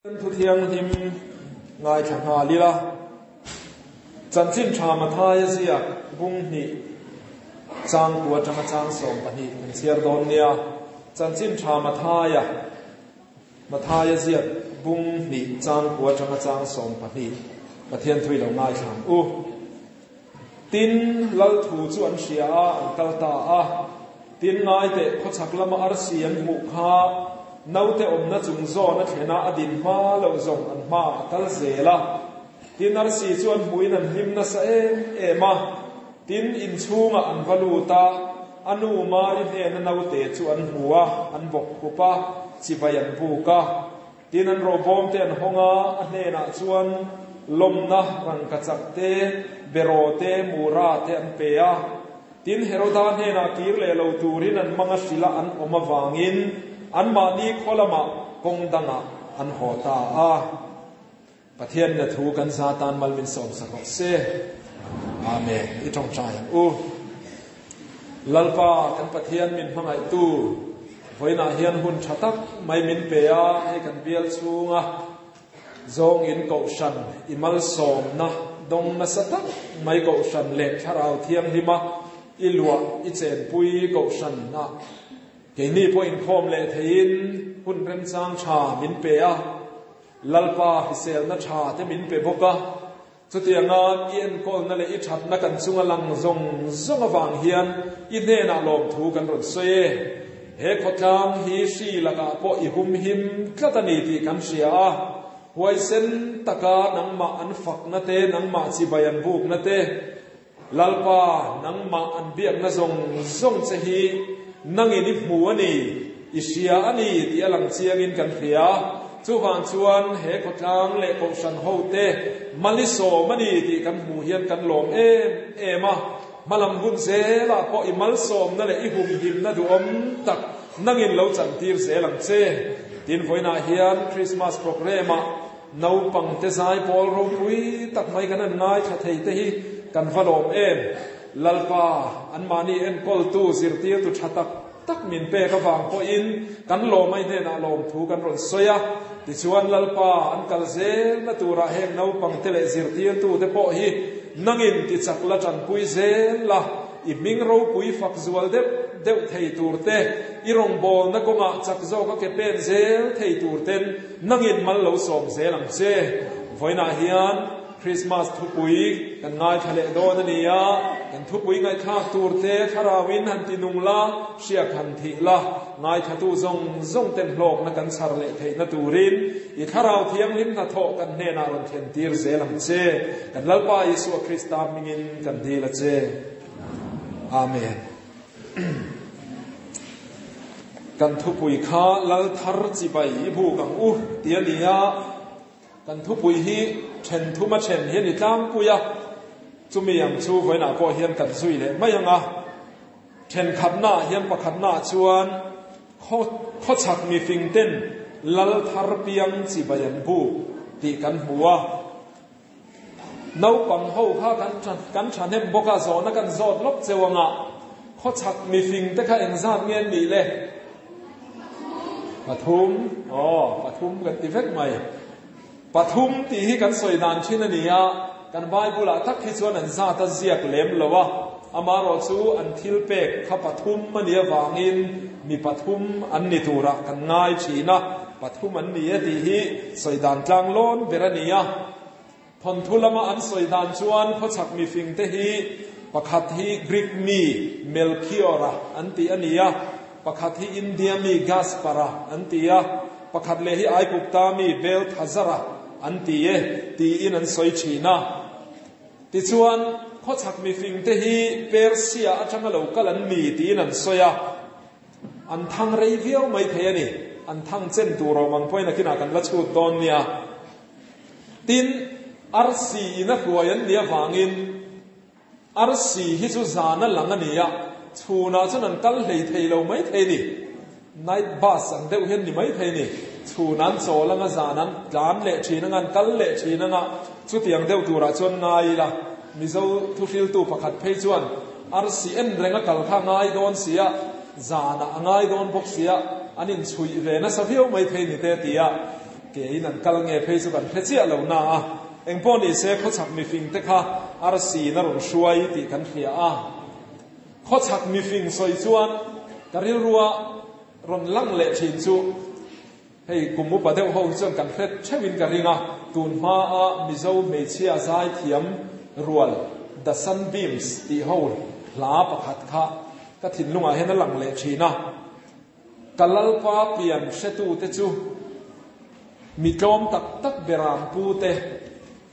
Kan thu thianghlim ngaithla nghal ila, Chanchin Tha Mathaia ziak bung hnih chang ku atanga chang 12 kan chhiar dawn nia. Chanchin Tha Mathaia, Mathaia ziak bung hnih chang ku atanga chang 12 Pathian thu i lo ngaithla ang u. Tin, Lal thu chu an hria a, an kal ta a. Tin, ngaiteh khawchhak lama arsi an hmuh kha naute awmna chung zawn a thlen a, a din hma loh zawng an hmaah a kal zel a. Tin, arsi chu an hmuhin an hlim nasa em em a. Tin, inchhungah an va lut a, a nu Mari hnena naute chu an hmu a, an bawk khup a, chibai an buk a. Tin, an robawm te an hawng a, a hnenah chuan lawmna rangkachak te, beraw te, mura te an pe a. Tin, Heroda hnenah kir leh lo turin an mang a hrilh a an awm avangin anmahni khaw lamah kawng dangah an haw ta a. Pathian na thu kan za tan mal min sawmsak rawh se. Amen. I tawngtai ang u. Lalpa kan Pathian min hmangaihtu, vawiinah hian hun tha tak mai min pe a, hei kan bial chhunga zawngin kohhran i malsawmna dawng nasa tak mai kohhran leh thlarau thianghlima i luah i chenpui kohhranah keini pawh inkhawm leh theiin hun remchang tha min pe a, Lalpa hriselna tha te min pe bawk a. Chutianga i enkawlna leh i thatna kan chunga lang zawng zawng avang hian i hnenah lawmthu kan rawn sawi e. He khawtlang hi hri lakah pawh i humhim tlat a ni tih kan hria a, huaisen taka nangmah an fakna te, nangmah chibai an bukna te, Lalpa, nangmah an biakna zawng zawng che hi nangin i hmu a ni, i hria a ni tih a lang chiangin kan hria. Chuvang chuan he khawtlang leh kohhran hote mal i sawm a ni tih kan hmuh hian kan lawm em em a. Hmalam hun zelah pawh i malsawmna leh i humhimna duhawm tak nangin lo chantir zel ang che. Tin, vawiinah hian Christmas programme-ah Naupang te zai pawl ropui tak mai kan han ngaithla thei te hi kan va lawm em? Lalpa, anmahni enkawltu, zirtirtu tha tak tak min pek avang pawhin kan lawmai hnenah lawmthu kan rawn sawi a. Tichuan Lalpa, an kal zelna turah heng naupang te leh zirtirtu te pawh hi nangin tichak la tanpui zel la, i hming ropui fak zual deuh deuh thei tur te, i rawngbawlna kawngah chak zawka ke pen zel thei tur ten Nangin mal lo sawm zel ang che. Vawiinah hian Krismas thupui kan ngaithla leh dawn a ni a, kan thupui ngaihthlak tur te thlarauin han ti nung la, hriak han thih la, ngaithlatu zawng zawng ten hlawkna kan chhar leh theihna turin i Thlarau Thianghlim hnathawh kan hnenah rawn thlen tir zel ang che. Kan Lalpa Isua Krista hmingin kan dil a che. Amen. Kan thupui kha Lal thar chibai i buk ang u ti a ni a, kan thupui hi then thuma then hi a ni tlangpui a, chumi ang chu vawiinah pawh hian kan zui leh mai ang a. Thenkhatnaah hian pakhatnaah chuan khawchhak mifing ten Lal thar piang chibai an buk tih kan hmu a. Naupang ho kha kan kan thahnem bawk a, zawhna kan zawt lawk cheu anga khawchhak mifing te kha engzat nge an nih le? Pathum, aw pathum kan ti vek mai. Pathum tih hi kan sawi dan thin a ni a, kan Bible ah tak hi chuan an zat a ziak lem lo a, amaherawhchu an thil pek kha pathum a nih avangin mi pathum an ni turah kan ngai thin a. Pathum an ni e tih hi sawi dan tlang lawn ber a ni a. Thawnthu lama an sawi dan chuan khawchhak mifing te hi pakhat hi Greek mi Melchior-a an tih a ni a, pakhat hi India mi Gaspar-a an ti a, pakhat leh hi Aigupta mi Belthazar-a an ti e tiin an sawi thin a. Tichuan, khawchhak mifing te hi Persia atanga lo kal an ni tiin an sawi a. An thang rei viau mai thei a ni. An thang chen tur awm ang pawhin nakinah kan la chhut dawn nia. Tin, arsi in a hruai an nih avangin arsi hi chu zan a lang a ni a, chhunah chuan an kal hlei thei lo mai thei a ni. Night bus ang deuh hian ni mai thei a ni. Chhun an chawl anga zan an tlan leh thin anga an kal leh thin anga chutiang deuh turah chuan ngai ila. Mizo thuhriltu pakhat phei chuan Arsi en reng a kal kha a ngai dawn si a, zanah a ngai dawn bawk si a, an inchhuih ve nasa viau mai thei ni te a ti a. Ke in an kal nge phei chu kan hre chiah lo na a, engpawh ni se khawchhak mifing te kha arsi in a rawn hruai tih kan hria a. Khawchhak mifing sawi chuan ka rilrua rawn lang leh thin chu hei kum upa deuh ho hi chuan kan hre theuh in ka ring a, tun hma a Mizo hmeichhia zaithiam rual The Sunbeams tih ho hla pakhat kha ka thinlungah hian a lang leh thin a. Ka Lalpa pian hretute chu mi tlawm tak tak beram pute,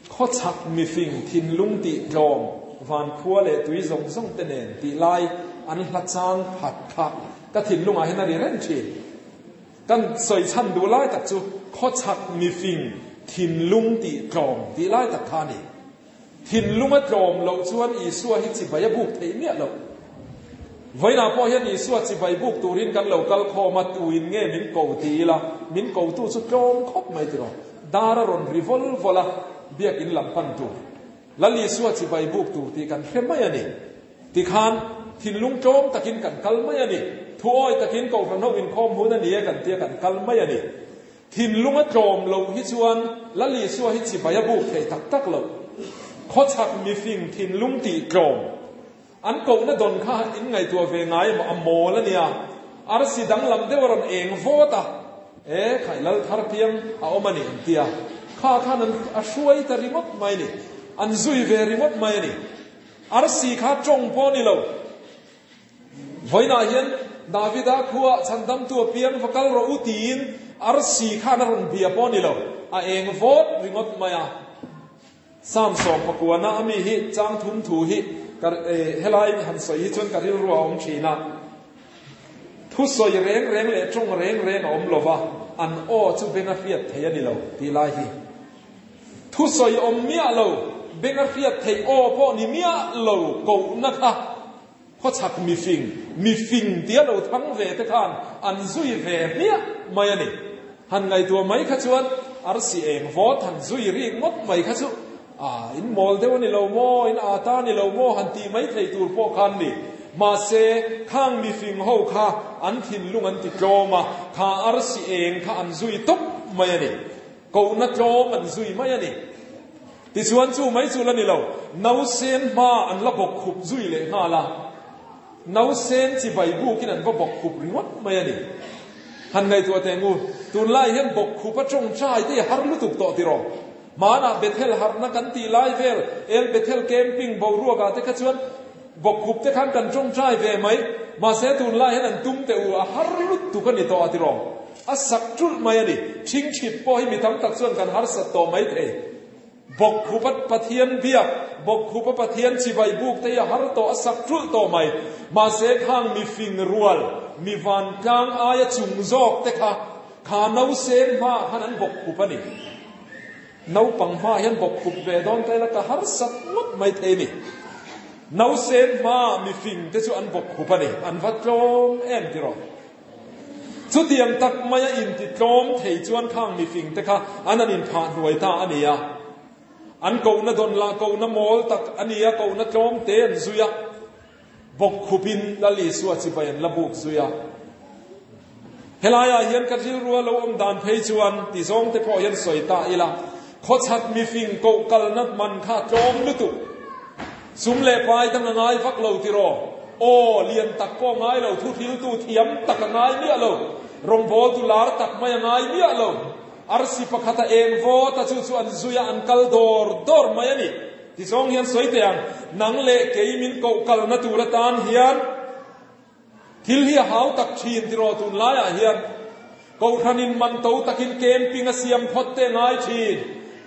khawchhak mifing thinlung tih tlawm van khua leh tui zawng zawng te nen tih lai an hla chang phat kha ka thinlungah hian a ri reng thin. Kan sawi chhan duh lai tak chu khawchhak mifing thinlung tih tlawm tih lai tak kha a ni. Thinlung a tlawm loh chuan Isua hi chibai a buk theih miah loh. Vawiinah pawh hian Isua chibai buk turin kan lo kal khawm a, tuin nge min ko ti ila, min kotu chu tlawm khawp mai tiraw. Dar a rawn ri vawl vawl a, biakin lam pan tur. Lal Isua chibai buk tur tih kan hre mai a ni. Tikhan thinlung tlawm takin kan kal mai a ni. Thuawi takin Kohhran ho inkhawm hun a ni e kan tia kan kal mai a ni. Thinlung a tlawm loh hi chuan Lal Isua hi chibai a buk thei tak tak lo. Khawchhak mifing thinlung tih tlawm an kohna dawn kha in ngaihtuah ve ngai emaw a mawl a nia. Arsi danglam deuh a rawn eng vawt a, E khai Lal thar piang a awm a ni an ti a. Kha khan an a hruai ta ringawt mai a ni. An zui ve ringawt mai a ni. Arsi kha tawng pawh a ni lo. Vawiinah hian Davida khuaah chhandamtu a piang va kal rawh u tiin arsi khan a rawn bia pawh a ni lo, a eng vawt ringawt mai a. Psalm 19 a mi hi chang thum thu hi ka helai han sawi hi chuan ka rilru a awm thin a. Thu sawi reng reng leh tawng reng reng a awm lo va, an aw chu beng a hriat thei a ni lo tih lai hi. Thu sawi awm miah lo, beng a hriat theih aw pawh ni miah lo kohna kha Khawchhak mifing, mifing tia lo thang ve te khan an zui ve hmiah mai a ni. Han ngaihtuah mai kha chuan arsi eng vawt han zui rik ngawt mai kha chu a in mawl deuh a ni lo maw, in aa ta a ni lo maw han tih mai thei tur pawh khan ni. Mahse, khang mifing ho kha an thinlung an ti tlawm a, kha arsi eng kha an zui tawp mai a ni. Kohna tlawm an zui mai a ni. Tichuan chu mai chu la ni lo, nausen hma an la bawk khup zui leh nghal a, nausen chibai bukin an va bawk khup ringawt mai a ni. Han ngaihtuah teh ngu, tunlai hian bawk khup a tawngtai te i har lutuk tawh tiraw? Hmanah Bethel harhna kan tih lai vel, El Bethel camping boruakah te kha chuan bawk khup te khan kan tawngtai ve mai, mahse tunlai hian an tum teh u, a har lutuk a ni tawh a tiraw? A sak ṭulh mai a ni. Ṭhingṭhit pawh hi mi tam tak chuan kan harsat tawh mai thei. Bawkkhupa Pathian biak, Bawkkhupa Pathian chibai buk te hi a har tawh, a sak ṭulh tawh mai. Mahse khang mi fing rual, mi vantlang aia chung zawk te kha, kha nausen hmaah khan an bawkkhup a ni. Naupang hmaah hian bawkkhup ve dawn ta ila ka harsat ngawt mai thei a ni. Nausen hmaah mi fing te chu an bawkkhup a ni. An va tlawm em tiraw? Chutiang tak maia intitlawm thei chuan khang mifing te kha an an inphah hnuai ta a ni a. An kohna dawn lah kohna mawl tak a ni a, kohna tlawm te an zui a. Bawkkhupin Lal Isua chibai an la buk zui a. Helaiah hian ka rilrua lo awm dan phei chuan ti zawng te pawh hian sawi ta ila, khawchhak mifing koh kalna man kha tlawm lutuk. Sum leh pai dang a ngai vak lo tiraw? Aw, lian tak pawh ngai lo, thuhriltu thiam tak a ngai miah lo, rawngbawltu lar tak mai a ngai miah lo. Arsi pakhat a eng vawt a, chu chu an zui a, an kal dawr dawr mai a ni. Tizawng hian sawi teh ang, nang leh kei min koh kalna tur atan hian Thil hi a hau tak thin tiraw tunlaiah hian Kohhranin man to takin camping a siam phawt te ngai thin.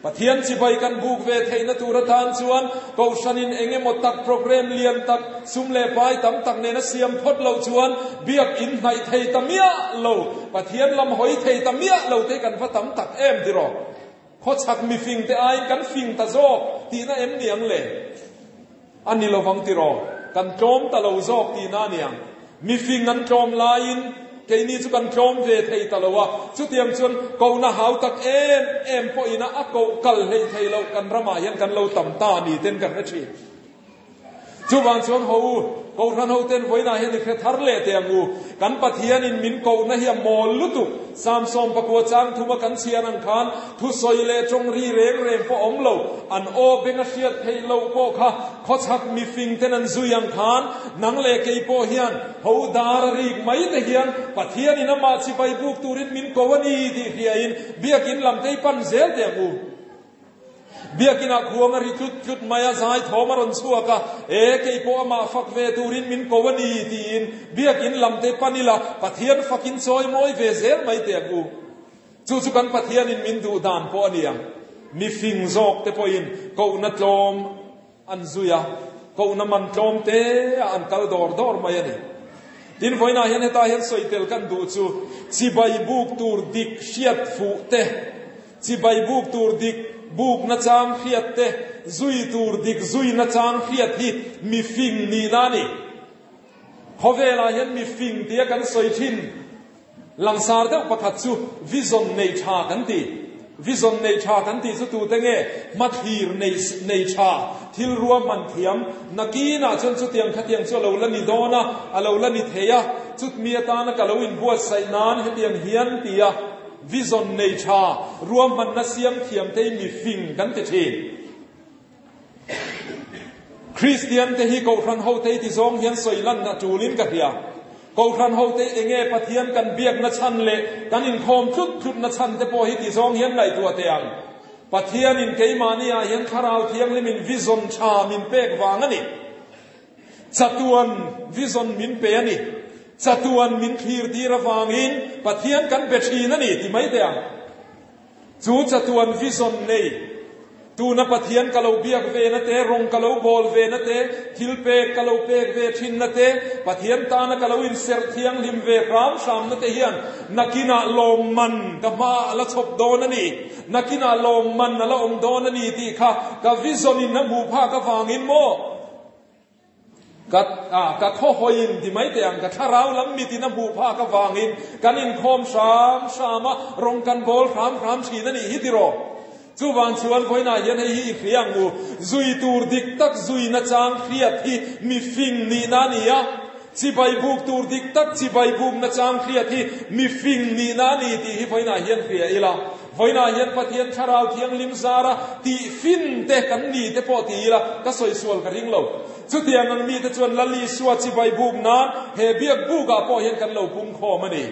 Pathian chibai kan buk ve theihna tur atan chuan Kohhranin eng emaw tak program lian tak sum leh pai tam tak nena siam phawt loh chuan biak in hnaih thei ta miah lo, Pathian lam hawi thei ta miah lo te kan va tam tak em tiraw? Khawchhak mifing te aiin kan fing ta zawk tihna em ni ang le? A ni lovang tiraw? Kan tlawm ta lo zawk tihna a niang. Mifing an tlawm laiin keini chu kan tlawm ve thei ta lo a, chutiang chuan kohna hau tak em em pawhin a a koh kal hleih thei loh kan ramah hian kan lo tam ta ni ten kan hre thin. Chuvang chuan haw u, Kohhran hoten vawiinah hian i hre thar leh teh ang u. Kan Pathianin min kohna hi a mawl lutuk. Sam 19 chang thuma kan chhiar ang khan thusawi leh tawng ri reng reng pawh awm lo, an aw beng a hriat theih loh pawh kha khawchhak mifing ten an zui ang khan nang leh kei pawh hian ho dar a rik mai te hian Pathianin amah chibai buk turin min ko a ni tih hriain Biakin lam te i pan zel teh ang u. Biakinah khuang a ri tlut tlut mai a, zai thawm a rawn chhuak a, E, kei pawh amah fak ve turin min ko a ni, tiin Biakin lam te pan ila, Pathian fakin chawi mawi ve zel mai teh ang u. Chu chu kan Pathianin min duh dan pawh a ni ang. Mi fing zawk te pawhin kohna tlawm an zui a, kohna man tlawm te ah an kal dawr dawr mai a ni. Tin, vawiinah hian hetah hian sawi tel kan duh chu chibai buk tur dik hriat fuh te, Chibai buk tur dik buk nachang hriat te, zui tur dik zui nachang hriat hi mi fing nihna a ni. Khawvelah hian mi fing tia kan sawi thin langsar deuh pakhat chu vision nei tha kan ti. Vision nei tha kan tih chu tute nge? Hmathlir nei nei tha, thil ruahman thiam, nakinah chuan chutiang khatiang chu a lo la ni dawn a, a lo la ni thei a, chutmi atana ka lo inbuatsaih nan hetiang hian tia, Vision nei tha, ruahmanna siam thiam te hi mi fing kan ti thin. Kristian te hi Kohhran ho te hi ti zawng hian sawi lan a tulin ka hria. Kohhran ho te hi enge Pathian kan biakna chhan leh kan inkhawm tlut tlutna chhan te pawh hi ti zawng hian ngaihtuah teh ang. Pathianin keimahni ah hian Thlarau Thianghlimin vision tha min pek vang a ni. Chatuan vision min pe a ni. Chatuan min thlir tir avangin Pathian kan be thin a ni ti mai teh ang. Chu chatuan vision nei, tuna Pathian ka lo biak ve na te, rawng ka lo bawl ve na te, thil pek ka lo pek ve thin na te, Pathian tana ka lo inserh thianghlim ve hram hram na te hian nakinah lawmman ka hma a la chhawp dawn a ni, nakinah lawmman a la awm dawn a ni tih kha ka vision in a hmuh phak avangin maw? Ka, ah, ka khawhawiin ti mai teh ang, ka thlarau lam mitin a hmuh phak avangin kan inkhawm hram hram a, rawng kan bawl hram hram thin a nih hi tiraw? Chuvang chuan vawiinah hian hei hi i hria ang u, zui tur dik tak zui nachang hriat hi mi fing nihna a ni a, chibai buk tur dik tak chibai buk nachang hriat hi mi fing nihna a ni tih hi vawiinah hian hria ila. Vawiinah hian Pathian Thlarau Thianghlim zara tih fin te kan ni te pawh ti ila ka sawi sual ka ring lo. Chutiang ang mite chuan Lal Isua chibai buk nan he biak bukah pawh hian kan lo pung khawm a ni.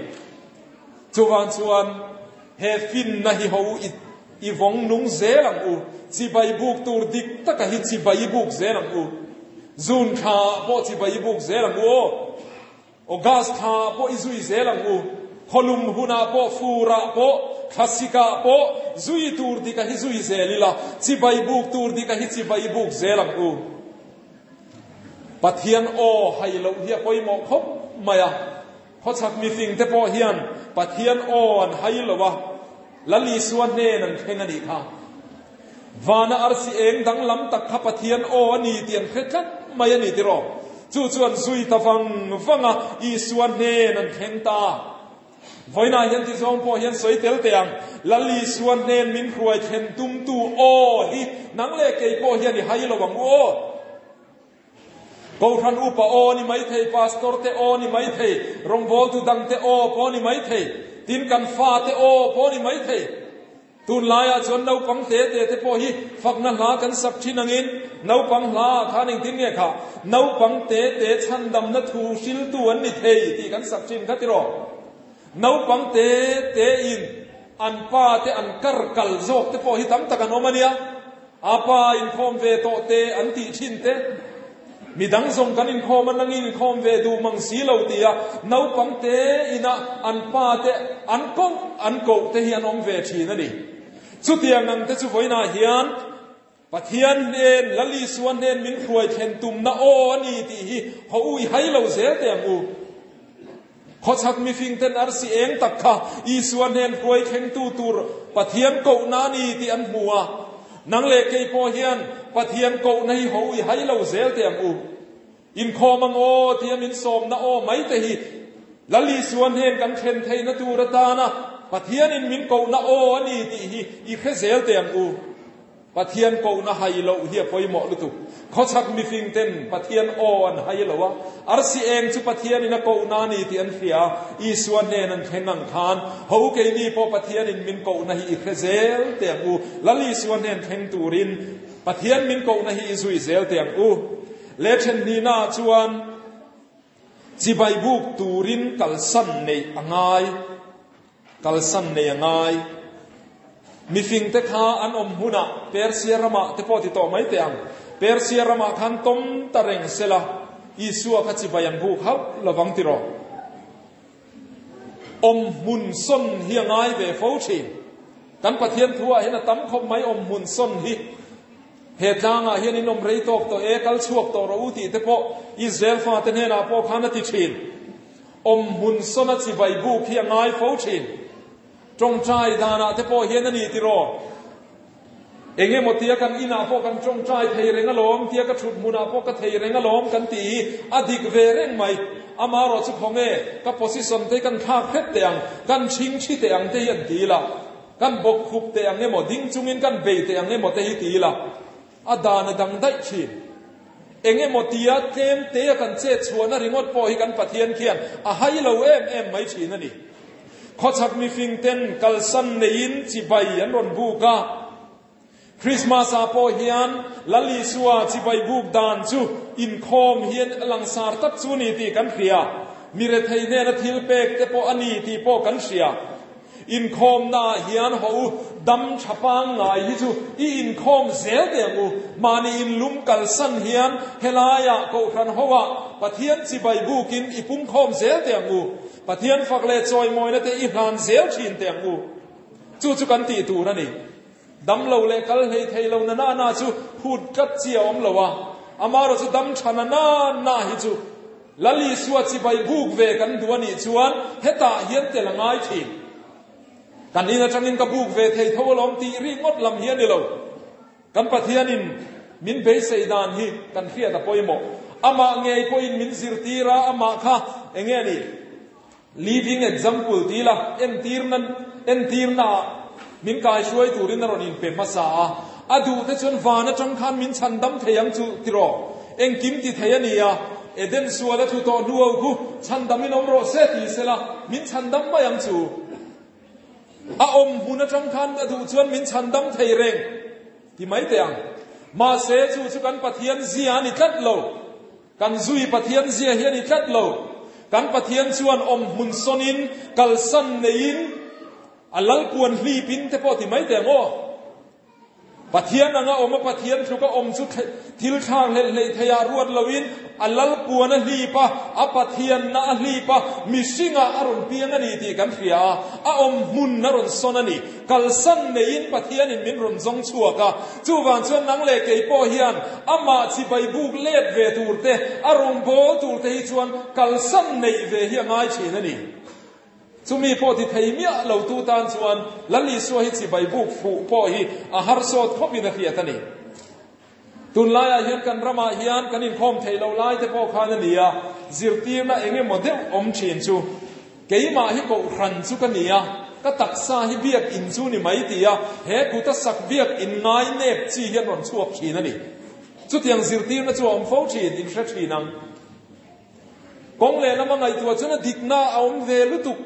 Chuvang chuan he finna hi ho i i vawng nung zel ang u. Chibai buk tur dik taka hi chibai buk zel ang u. Zun thlaah pawh chibai buk zel ang u aw. August thla pawh i zui zel ang u. Khawlum hunah pawh, furah pawh, thlasikah pawh zui tur dik a hi zui zel ila, chibai buk tur dik a hi chibai buk zel ang u. Pathian aw hai loh hi a pawimawh khawp mai a. Khawchhak mifing te pawh hian Pathian aw an hai lo a, Lal Isua hnen an thleng a nih kha. Vana arsi eng danglam tak kha Pathian aw a ni tih an hre tlat mai a ni tiraw? Chu chu an zui ta vang vang a, Isua hnen an thleng ta. Vawiinah hian ti zawng pawh hian sawi tel teh ang, Lal Isua hnen min hruai thlen tumtu aw hi nang leh kei pawh hian i hai lo ang u aw. Kohhran upa aw ni mai thei, pastor te aw ni mai thei, rawngbawltu dangte aw pawh ni mai thei, tin kan fate aw pawh ni mai thei. Tunlaiah chuan naupang te te te pawh hi fakna hla kan sak thin angin naupang hla ah khan engtin nge kha naupang te te chhandamna thu hriltu an ni thei tih kan sak thin kha tiraw? Naupang te te in an pa te an kar kal zawk te pawh hi tam tak an awm a nia. A pa inkhawm ve tawh te an tih thin te. Mi dang zawng kan inkhawm a nangin inkhawm ve duh mang si lo tia naupang te ina an pa te an koh an koh te hi an awm ve thin a ni. Chutiang ang te chu vawiinah hian Pathian hnen, Lal Isua hnen min hruai thlen tumna aw a ni tih hi haw u i hai lo zel teh ang u. Khawchhak mifing ten arsi eng tak kha Isua hnen hruai thlengtu tur Pathian kohna a ni tih an hmu a. Nang leh kei pawh hian Pathian kohna hi ho i hai lo zel teh ang u. Inkhawm ang aw tia min sawmna aw mai te hi Lal Isua hnen kan thlen theihna tur atana Pathianin min kohna aw a ni tih hi i hre zel teh ang u. Pathian kohna hai loh hi a pawimawh lutuk. Khawchhak mifing ten Pathian aw an hai lo a, arsi eng chu Pathian in a kohna a ni tih an hria a, Isua hnen an thleng ang khan, Ho keini pawh Pathian in min kohna hi i hre zel teh ang u, Lal Isua hnen thleng turin Pathian min kohna hi i zui zel teh ang u. Le then hnihna ah chuan chibai buk turin kalsan neih a ngai. Kalsan nei a ngai. Mifingte kha an awm hmunah Persia ramah te pawh ti tawh mai teh ang. Persia ramah khan tawm ta reng sela, Isua kha chibai an buk hauh lovang tiraw? Awm hmun sawn hi a ngai ve fo thin. Kan Pathian thuah hian a tam khawp mai awm hmun sawn hi. He tlangah hian in awm rei tawk tawh e, kal chhuak tawh rawh u tih te pawh Israel fate hnenah pawh khan a ti thin. Awmhmun sawna chibai buk hi a ngai fo thin. Tawngtai danah te pawh hian a ni tiraw? Eng emaw tia kan inah pawh kan tawngtai thei reng alawm, tia ka thut hmunah pawh ka thei reng alawm kan tih hi a dik ve reng mai. Amaherawh chu khawnge ka position te hi kan thlak hret teh ang, kan chhing thi teh ang te hi an ti ila, kan bawk khup teh ang emaw, ding chungin kan bei teh ang emaw te hi ti ila, A dan a dang daih thin. Eng emaw tia tlem te a kan chet chhuahna ringawt pawh hi kan Pathian khian a hai lo em em mai thin a ni. Khawchhak mifing ten kalsan neiin chibai an rawn buk a. Christmas ah pawh hian Lal Isua chibai buk dan chu inkhawm hian a langsar tak chu ni tih kan hria. Mi rethei hnena thil pek te pawh a ni tih pawh kan hria. Inkhawmnaah hian haw u, dam tha pangngai hi chu i inkhawm zel teh ang u. Mahni inlum kalsan hian helaiah Kohhran hoah Pathian chibai bukin i pungkhawm zel teh ang u. Pathian fak leh chawimawina te i hlan zel thin teh ang u. Chu chu kan tih tur a ni. Dam lo leh kal hlei thei lo na na na chu phut tlat chi a awm lo a, amaherawh chu dam tha na na na hi chu Lal Isua chibai buk ve kan duh a nih chuan hetah hian tel a ngai thin. Kan in atangin ka buk ve thei tho alawm tih ri ngawt lam hi a ni lo. Kan Pathianin min beisei dan hi kan hriat a pawimawh. Amah ngei pawhin min zirtir a, amah kha enge a nih? Living example ti ila, entirna entirnaah min kaihruai turin a rawn inpe hmasa a, a duhte chuan van atang khan min chhandam thei ang chu tiraw? Engkim ti thei a ni a, Eden sual a thu tawh hnu ho khu chhandamin awm rawh se ti sela, min chhandam mai ang chu. A awm hmun atang khan a duh chuan min chhandam thei reng ti mai teh ang. Mahse chu chu kan Pathian zia a ni tlat lo. Kan zui Pathian zia hi a ni tlat lo. Kan Pathian chuan awm hmun sawnin, kalsan neiin, a lalpuan hlipin te pawh ti mai teh ang aw. Pathian anga awm a Pathian tluka awm chu thil thlak hlelh hleih theiah ruat loin a lalpuan a hlip a, a Pathianna a hlip a, mihringah a rawn piang a ni tih kan hria a, a awm hmun a rawn sawn a ni. Kalsan neiin Pathianin min rawn zawng chhuak a, chuvang chuan nang leh kei pawh hian amah chibai buk let ve tur te, a rawngbâwl tur te hi chuan kalsan neih ve hi a ngai thin a ni. Chumi pawh ti thei miah lo tu tan chuan Lal Isua hi chibai buk fuh pawh hi a harsawt khawpin a hriat a ni. Tunlaiah hian kan ramah hian kan inkhawm theih loh lai te pawh khan a ni a, zirtirna eng emaw deuh awm thin chu keimah hi kohhran chu ka ni a, ka taksa hi biak in chu ni mai ti a, he kuta sak biak in ngai nep chi hian rawn chhuak thin a ni. Chutiang zirtirna chu a awm fo thin, in hre thin ang. Kawng lehlam a ngaihtuah chuan a dikna a awm ve lutuk.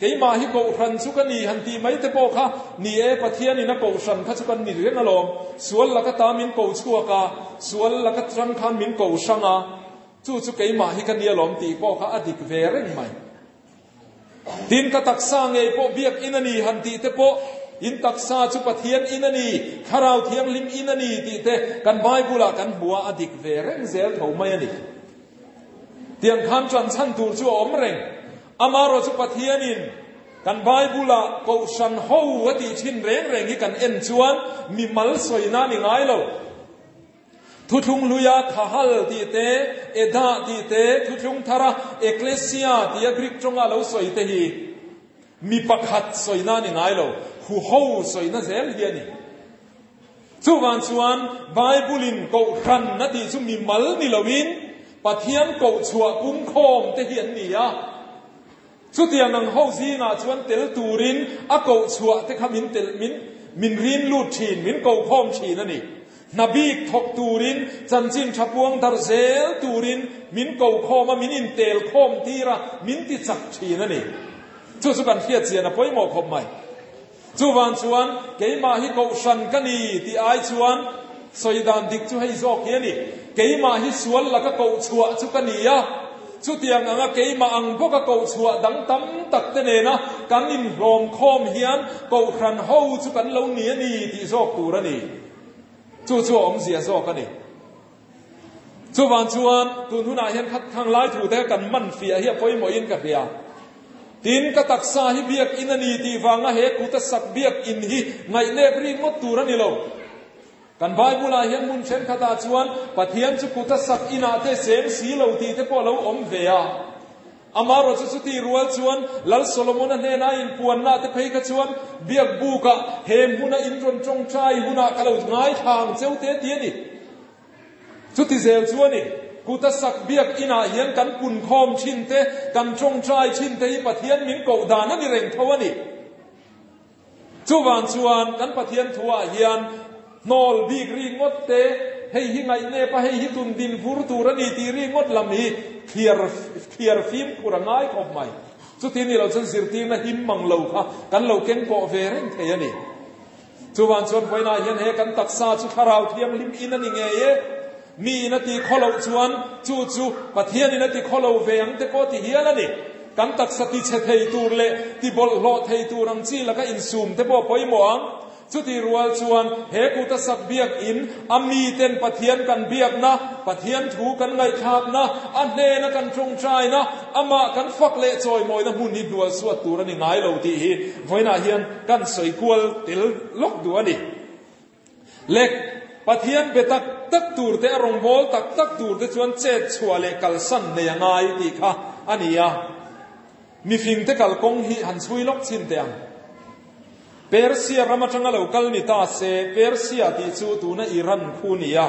Keimah hi Kohhran chu ka ni han tih mai te pawh kha ni e, Pathianin a Kohhran kha chu kan ni reng alawm. Sual laka ta min ko chhuak a, sual laka tang khan min ko hrang a, chu chu keimah hi ka ni alawm tih pawh kha a dik ve reng mai. Tin, ka taksa ngei pawh biakinn a ni han tih te pawh, in taksa chu Pathian in a ni, Thlarau Thianghlim in a ni tih te kan Bible-ah kan hmu a, a dik ve reng zel tho mai a ni. Tiang khan ṭan chhan tur chu a awm reng. Amaherawh chu Pathianin kan Bible-ah Kohhran ho a tih thin reng reng hi kan en chuan mi mal sawina a ni ngai lo. Thuthlung hluia Khahal tih te, Edah tih te, thuthlung thara Ekklesia tia Greek tawnga lo sawi te hi mi pakhat sawina a ni ngai lo, huho sawina zel hi a ni. Chuvang chuan Bible-in Kohhran a tih chu mi mal ni loin Pathian kohchhuah pumkhawm te hi an ni a. Chutiang ang ho zingah chuan tel turin a kohchhuah te kha min tel min Min rin lut thin, min ko khawm thin a ni. Hna bik thawk turin, chanchin tha puang darh zel turin min ko khawm a, min intel khawm tir a, min ti chak thin a ni. Chu chu kan hriat chian a pawimawh khawp mai. Chuvang chuan keimah hi kohhran ka ni tih ai chuan sawi dan dik chu hei zawk hi a ni. Keimah hi sual laka koh chhuah chu ka ni a, chutiang anga keimah ang bawka koh chhuah dang tam tak te nena kan inhlawm khawm hian kohhran ho chu kan lo ni a ni tih zawk tur a ni. Chu chu a awmzia zawk a ni. Chuvang chuan tun hunah hian khat thang lai thu te kan man fiah hi a pawimawhin ka hria. Tin, ka taksa hi biakinn a ni tih vanga he kuta sak biakinn hi ngaihnep rik ngawt tur a ni lo. Kan Bible-ah hian hmun thenkhatah chuan Pathian chu kuta sak inah te cheng si lo tih te pawh a lo awm ve a. Amaherawhchu chuti rual chuan Lal Solomon-a hnena inpuanna te phei kha chuan biak bukah he hmuna in rawn tawngtai hunah ka lo ngaithla ang cheu te ti a ni. Chuti zel chu a ni. Kuta sak biak inah hian kan punkhawm thin te, kan tawngtai thin te hi Pathian min koh dan a ni reng tho a ni. Chuvang chuan kan Pathian thuah hian hnawl bik ri ngawt te, hei hi ngaihnep a, hei hi tun din vur tur a ni tih ri ngawt lam hi thliar thliar fimkhur a ngai khawp mai. Chuti ni lo chuan zirtirna him mang lo kha kan lo keng pawh ve reng thei a ni. Chuvang chuan vawiinah hian he kan taksa chu thlarau thianghlim in a ni ngei e. Mi in a ti khaw loh chuan chu chu Pathian in a ti khaw lo ve ang te pawh ti hial a ni. Kan taksa ti chhe thei tur leh ti bawlhhlawh thei tur ang chi laka insum te pawh pawimawh ang. Chuti rual chuan he kuta sak biakinn a miten Pathian kan biakna, Pathian thu kan ngaihthlakna, a hnena kan tawngtaina, amah kan fak leh chawimawina hmun hi hnual suat tur a ni ngai lo tih hi vawiinah hian kan sawi kual tel lawk duh a ni. Lek, Pathian be tak tak tur te, a rawngbâwl tak tak tur te chuan chet chhuah leh kalsan nei a ngai tih kha a ni a. Mifingte kalkawng hi han chhui lawk chin teh ang. Persia ram atanga lo kal ni ta se, Persia tih chu tuna Iran khu ni a.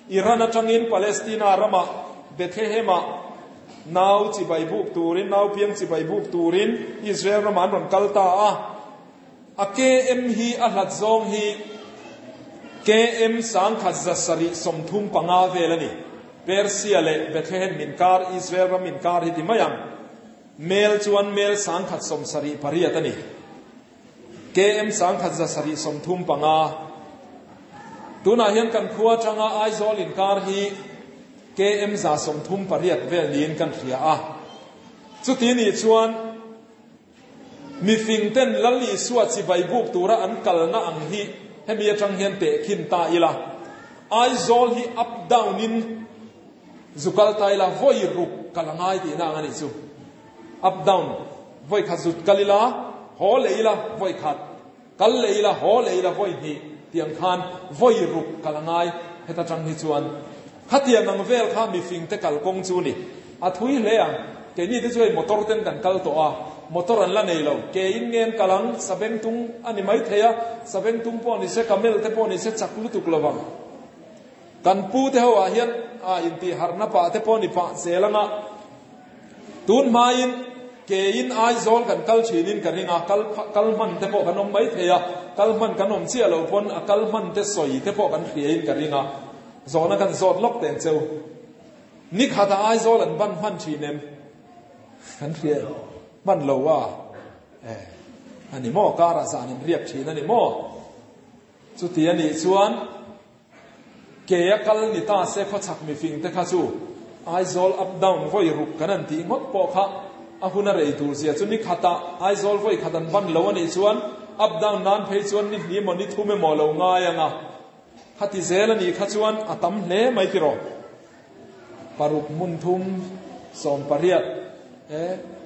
Iran atangin Palestina ramah Bethlehem-ah nau chibai buk turin, nau piang chibai buk turin Israel ramah an rawn kal ta a. A KM hi a hlat zawng hi KM 1735 vel a ni. Persia leh Bethlehem inkar, Israel ram inkar hi ti mai ang. Mel chuan mel 1078 a ni. KM 1735. Tunah hian kan khua atanga Aizawl inkar hi KM 138 vel niin kan hria a. Chuti nih chuan Mifing ten Lal Isua chibai buk tura an kalna ang hi hemi atang hian tehkhin ta ila. Aizawl hi up down in zu kal ta ila vawi ruk kal a ngai tihna ang a nih chu. Up down vawi khat zut kal ila, haw leh ila vawi khat, kal leh ila, haw leh ila vawi hnih tiang khan vawi ruk kal a ngai heta tang hi chuan. Khatiang ang vel kha mifing te kalkawng chu ni. A thui hle ang. Keini te chu hei motor ten kan kal tawh a, motor an la nei lo. Ke in nge an kal ang, sabengtung a ni mai thei a, sabengtung pawh ni se, camel te pawh ni se chak lutuk lo vang. Kan pu te ho ah hian a intih harhna pah te pawh ni pah zel anga tun hmain ke in Aizawl kan kal thin in ka ring a, kal kal hman te pawh kan awm mai thei a, kal hman kan awm chiah lo pawn a kal hman te sawi te pawh kan hria in ka ring a. Zawhna kan zawt lawk teng cheu. Ni khatah Aizawl an ban hman thin em? Kan hria hman lo a. Eh, a ni maw? Karah zan an riak thin a ni maw? Chuti a nih chuan ke a kal ni ta se khawchhak mifing te kha chu Aizawl up down vawi ruk kan han tih ngawt pawh kha a hun a rei tur zia chu ni khatah Aizawl vawi khat an ban lo a nih chuan up down nan phei chuan ni hnih emaw ni thum emaw lo ngai ang a. Khati zel a nih kha chuan a tam hle mai tiraw? Paruk hmun thum 18 e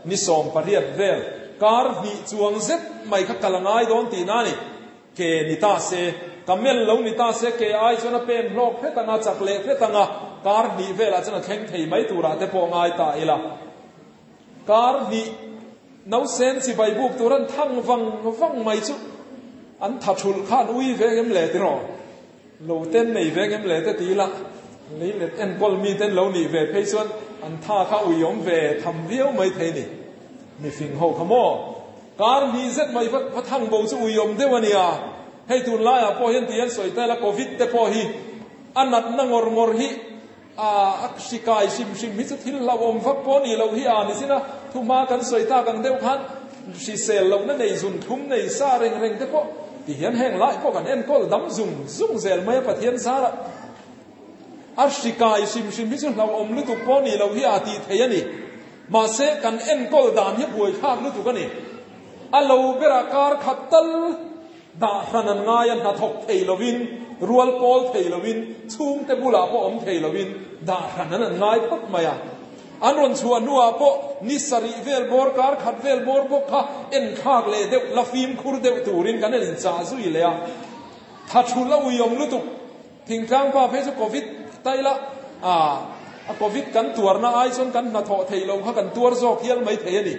ni 18 vel kar hnih chuang zet mai kha kal a ngai dawn tihna a ni. Ke ni ta se, camel lo ni ta se ke ai chuan a pen hlawk hret anga, chak leh hret anga, kar hnih velah chuan a thleng thei mai turah te pawh ngai ta ila. Kar hnih nausen chibai buk tur an thang vang vang mai chu an tha thulh khan ui veng em le tiraw? Lo ten nei veng em le te ti ila, lei let enkawl mi ten lo nih ve phei chuan an tha kha ui awm ve tham viau mai thei ni. Mifing ho kha maw? Kar hnih zet mai va thang bo chu ui awm deuh a nia. Hei tunlaiah pawh hian ti an sawi ta ila Covid te pawh hi a natna ngawr ngawr hi a hri kai hrim hrim hi chu thil hlauhawm vak pawh ni loh hi a ni sin a, thuhma kan sawi tak ang deuh khan hrisel lohna nei zun thlum nei sa reng reng te pawh ti hian heng lai pawh kan enkawl dam zung zung zel mai a Pathian zarah a hri kai hrim hrim hi chu hlauhawm lutuk pawh ni loh hi a tih theih a ni. Mahse kan enkawl dan hi buaithlak lutuk a ni. A lo berah kar khat tal Dah hran an ngai a, hnathawk thei lovin, rual pawl thei lovin, chhungte bulah pawh awm thei lovin dah hran an an ngai phawt mai a. An rawn chhuah hnuah pawh ni sarih vel bawr, kar khat vel bawr bawk kha enthlak leh deuh, la fimkhur deuh turin kan inchah zui leh a. Tha thul a uiawm lutuk. Thingtlang pa phei chu Covid taila a, a Covid kan tuarna ai chuan kan hnathawh theih loh kha kan tuar zawk hial mai thei a ni.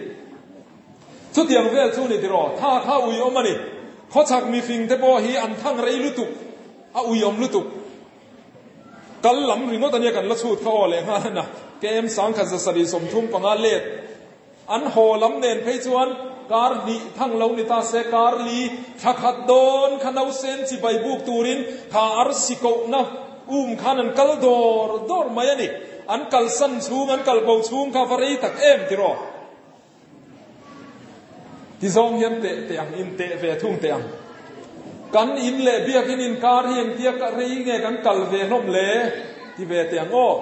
Chutiang vel chu ni tiraw, tha kha uiawm a ni. Khawchhak mifing te pawh hi an thang rei lutuk, a uiawm lutuk. Kal lam ringawt ania kan la chhut kha aw leh nghal a, KM 1735 let an haw lam nen phei chuan kar hnih thang lo ni ta se kar li thla khat dawn kha nausen chibai buk turin kha arsi kohna um khan an kal dawr dawr mai a ni. An kalsan chhung, an kalbo chhung kha va rei tak em tiraw. Ti zawng hian teh teh ang, in teh ve thung teh ang. Kan in leh biakin inkar hi engtia ka rei nge kan kal ve hlawm le? Ti ve teh ang aw.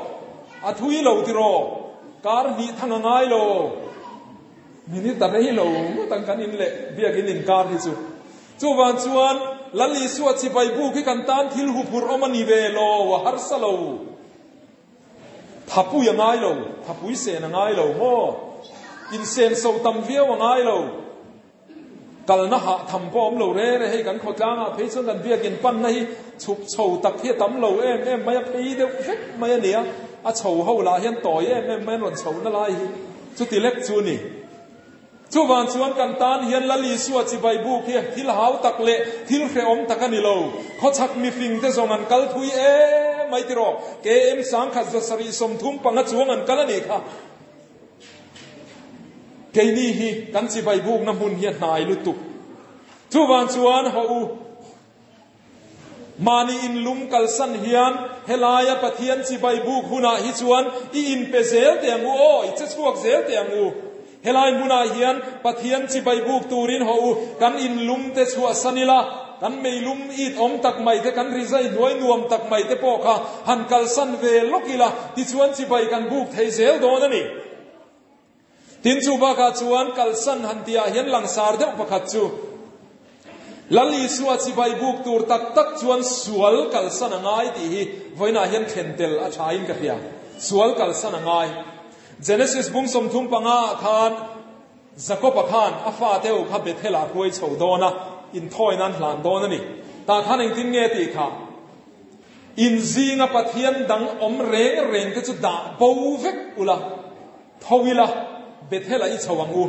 A thui lo tiraw? Kar hnih thang a ngai lo. Minute a rei lo ngawt ang kan in leh biakin inkar hi chu. Chuvang chuan Lal Isua chibai buk hi kan tan thil huphurh awm a ni ve lo, a harsa lo. Thapui a ngai lo, thapui sen a ngai lo maw? Insenso tam viau a ngai lo. Kalna hah tham pawh a awm lo re re, hei kan khawtlangah phei chuan kan biakin panna hi chhuk chho tak hi a tam lo em em mai a, phei deuh vek mai a nia, a chho ho lah hian tawi em em mai an rawn chhohna lai hi chuti lek chu a ni. Chuvang chuan kan tan hian Lal Isua chibai buk hi thil hau tak leh thil hrehawm tak a ni lo. Khawchhak mifing te zawng an kal thui em mai tiraw? KM 1735 chuang an kal a nih kha. Keini hi kan chibai bukna hmun hi a hnai lutuk. Chuvang chuan haw u. Mahni inlum kalsan hian helaia Pathian chibai buk hunah hi chuan i inpe zel teh ang u aw, i che chhuak zel teh ang u. Helai hmunah hian Pathian chibai buk turin haw u, kan inlum te chhuahsan ila, kan meilum it awm tak mai te, kan rizai hnuai nuam tak mai te pawh kha han kalsan ve lawk ila, tichuan chibai kan buk thei zel dawn a ni. Tin chu bakah chuan kalsan han tihah hian langsar deuh pakhat chu Lal Isua chibai buk tur tak tak chuan sual kalsan a ngai tih hi vawiinah hian thlen tel a thain ka hria. Sual kalsan a ngai. Genesis bung 35 ah khan Jakob-a khan a fate ho kha Bethel-ah hruai chho dawn a, inthawi nan hlan dawn a ni. Tah khan engtin nge tih kha? In zinga Pathian dang awm reng reng te chu dah bo vek ula, tho ila, Bethel-ah i chho ang u.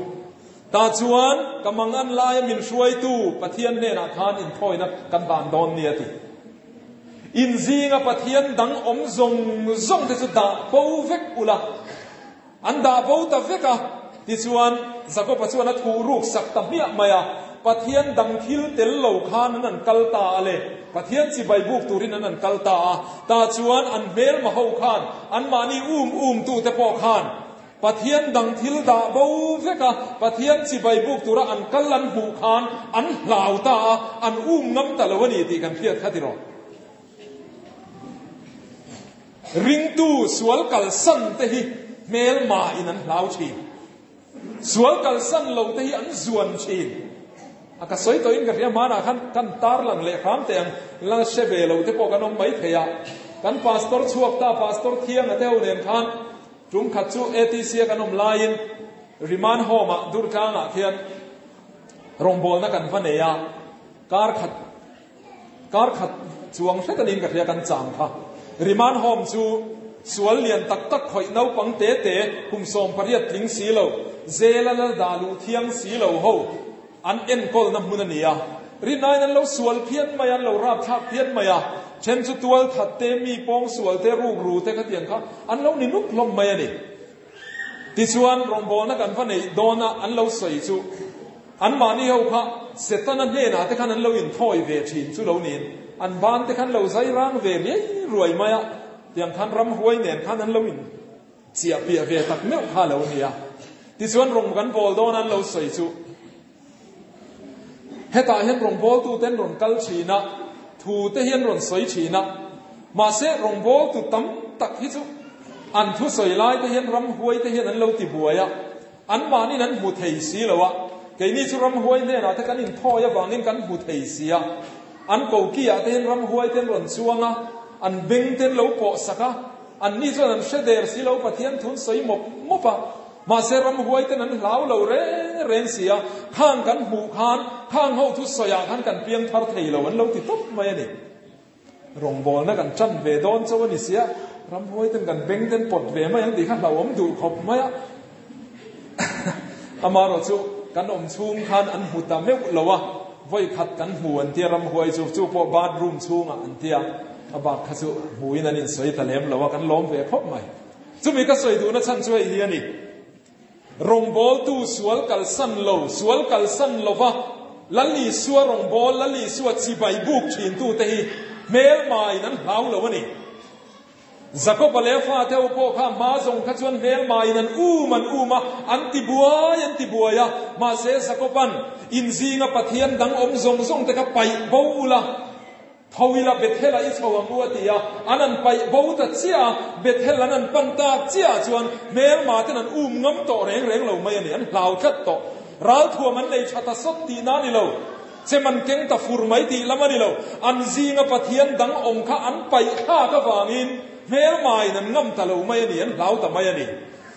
Tah chuan ka mangan laia min hruaitu Pathian hnenah khan inthawina kan dan dawn nia ti. In zinga Pathian dang awm zawng zawng te chu dah bo vek ula. An dah bo ta vek a, tichuan Jakob-a chuan a thuh ruk sak ta hmiah mai a, Pathian dang thil tel lo khan an an kal ta a le, Pathian chibai buk turin an an kal ta a, tah chuan an hmelma ho khan, anmahni um um tute pawh khan Pathian dang thil dah bo vek a, Pathian chibai buk tura an kal an hmuh khan an hlau ta a, an um ngam ta lo a ni tih kan hriat kha tiraw. Ringtu sual kalsan te hi hmelma in an hlau thin. Sual kalsan lo te hi an zuan thin. A ka sawi tawhin ka hria hmanah khan kan tarlang leh hram teh ang la hre ve lo te pawh kan awm mai thei a. Kan pastor chhuak ta pastor Thianga te ho nen khan tum khat chu ATC a kan awm laiin Remand Home ah Durtlangah khian rawngbawlna kan va nei a, kar khat Kar khat chuang hret anin ka hria kan chang kha. Remand Home chu sual lian tak tak khawih naupang te te kum 18 tling si lo, zela la dah luh thiang si lo ho an enkawlna hmun a ni a. Rinaiin an lo sual phian mai a, an lo rapthlak phian mai a. Then chu tual that te, mi pawng sual te, ruk ru te khatiang kha an lo ni nuk hlawm mai a ni. Tichuan rawngbawlna kan va neih dawna an lo sawi chu anmahni ho kha Setana hnenah te khan an lo inthawi ve thin chu lo niin an ban te khan lo zai rang ve riai ruai mai a, tiang khan ramhuai nen khan an lo in chiah piah ve tak meuh kha lo nia. Tichuan rawng kan bawl dawn an lo sawi chu hetah hian rawngbawltu ten rawn kal thin a, thu te hian rawn sawi thin a, mahse rawngbawltu tam tak hi chu an thu sawi lai te hian ramhuai te hian an lo ti buai a, Anmahniin an hmu thei si lo a, keini chu ramhuai hnenah te kan inthawi avangin kan hmu thei si a. An kokiah te hian ramhuai te an rawn chuang a, an beng te an lo pawh sak a, anni chuan an hre der si lo, Pathian thun sawi mawp mawp a. Mahse ramhuai ten an hlau lo reng reng si a, khang kan hmuh khan, khang ho thu sawiah khan kan piang thar thei lo an lo ti tawp mai a ni. Rawngbawlna kan tan ve dawn chauh a ni sia, ramhuai ten kan beng ten pawt ve mai ang tih kha hlauhawm duh khawp mai a. Amaherawh chu kan awm chhung khan an hmu ta meuh lo a, vawi khat kan hmu an tia ramhuai chu, chu pawh bathroom chhungah an tia, a bak kha chu hmuin an insawi ta lem lo a, kan lawm ve khawp mai. Chumi ka sawi duhna chhan chu hei hi a ni. Rawngbawltu sual kalsan lo, sual kalsan lova Lal Isua rawngbâwl, Lal Isua chibai bûk ṭhîntute hi hmelmaiin an hlau lo a ni. Jakoba leh a fate ho pawh kha hma zawng kha chuan hmelmaiin an ûm an ûm a, an ti buai an ti buai a. Mahse, Jakoba'n, In zînga Pathian dang awm zawng zawngte kha paih bo ula, Tho ila Bethel ah i chho ang u a ti a, an an paih bo ta chiah a, Bethel an an pan tak chiah ah chuan hmelma ten an um ngam tawh reng reng lo mai a ni, an hlau tlat tawh. Ralthuam an nei tha ta sawt tihna a ni lo, chem an keng ta fur mai tih lam a ni lo, an zinga Pathian dang awm kha an paih thlak avangin hmelma in an ngam ta lo mai a ni, an hlau ta mai a ni.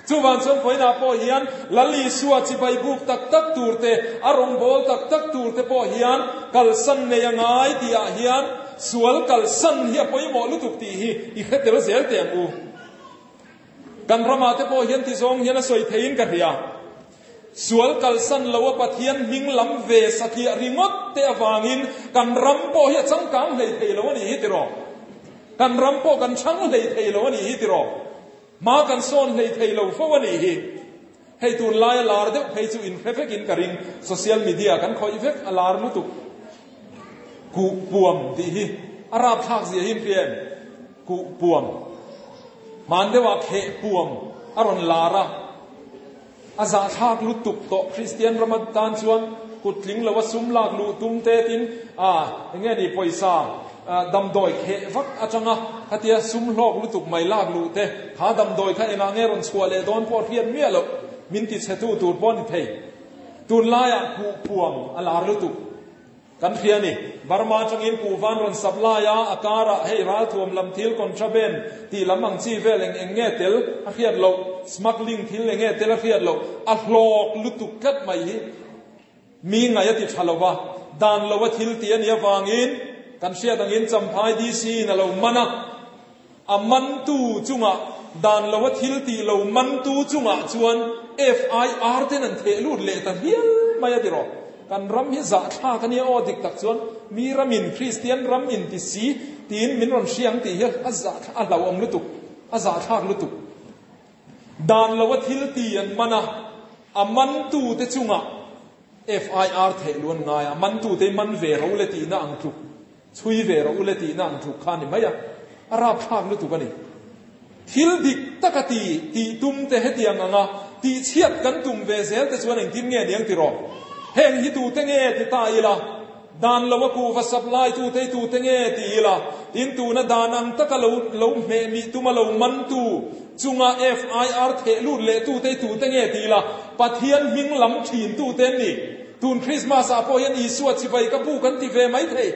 Chuvang chuan vawiinah pawh hian Lal Isua chibai buk tak tak tur te, a rawngbâwl tak tak tur te pawh hian kalsan nei a ngai tihah hian sual kalsan hi a pawimawh lutuk tih hi i hre tel zel teh ang u. Kan ramah te pawh hian tizawng hian a sawi theiin ka hria. Sual kalsan loa Pathian hming lam ve satliah ringawt te avangin kan ram pawh hi a changkang hlei thei lo a nih hi tiraw? Kan ram pawh kan chhang hlei thei lo a nih hi tiraw? Hma kan sawn hlei thei lo fo a nih hi. Hei tunlai a lar deuh phei chu inhre vekin ka ring, social media kan khawih vek a lar lutuk. Kuh puam tih hi a rapthlak zia hi in hria em? Kuh puam. Hman deuhah kheh puam a rawn lar a, a zahthlak lutuk tawh Kristian rama tan chuan kut tling lo a sum lak luh tum te tin a enge ni pawisa damdawi kheh vak atanga khatia sum hlawk lutuk mai lak luh te kha damdawi kha engah nge rawn chhuah leh dawn pawh hriat miah loh min ti chhe tu tur pawh ni thei tunlaiah kuh puam a lar lutuk. Kan hria a ni. Burma atangin kuhvan rawn supply a, a karah hei ralthuam lam thil contraband tih lam ang chi vel eng eng nge tel a hriat loh, smuggling thil eng nge tel a hriat loh, a hlawk lutuk tlat mai hi mi ngaih a ti tha lo va, dan lo a thil tih a nih avangin kan hriat angin Champhai DC in a lo man a, a mantu chungah dan lo a thil tih lo mantu chungah chuan FIR ten an theh lut leh ta hial mai a ti rawh. Kan ram hi zahthlak a nia aw dik tak chuan mi ramin Kristian ram in ti si tiin min rawn hriang tih hi a zahthlak a hlauhawm lutuk a zahthlak lutuk. Dan lo a thil ti an man a, a mantu te chungah FIR theh luan ngai a, mantu te man ve ro le tihna ang tluk. Chhui ve rawh u le tihna ang tluk kha a ni mai a, a rapthlak lutuk a ni. Thil dik taka ti tih tum te hetiang anga tihchhiat kan tum ve zel te chuan engtin nge niang ti rawh? Heng hi tute nge ti ta ila, dan lo a kuhva supply tute hi tute nge ti ila, tin tuna dan ang taka lo lo hmeh mih tuma lo mantu chunga FIR theh lut leh tute hi tute nge ti ila, Pathian hming lam thin tute an ni. Tun Krismas ah pawh hian Isua chibai ka bu kan ti ve mai thei.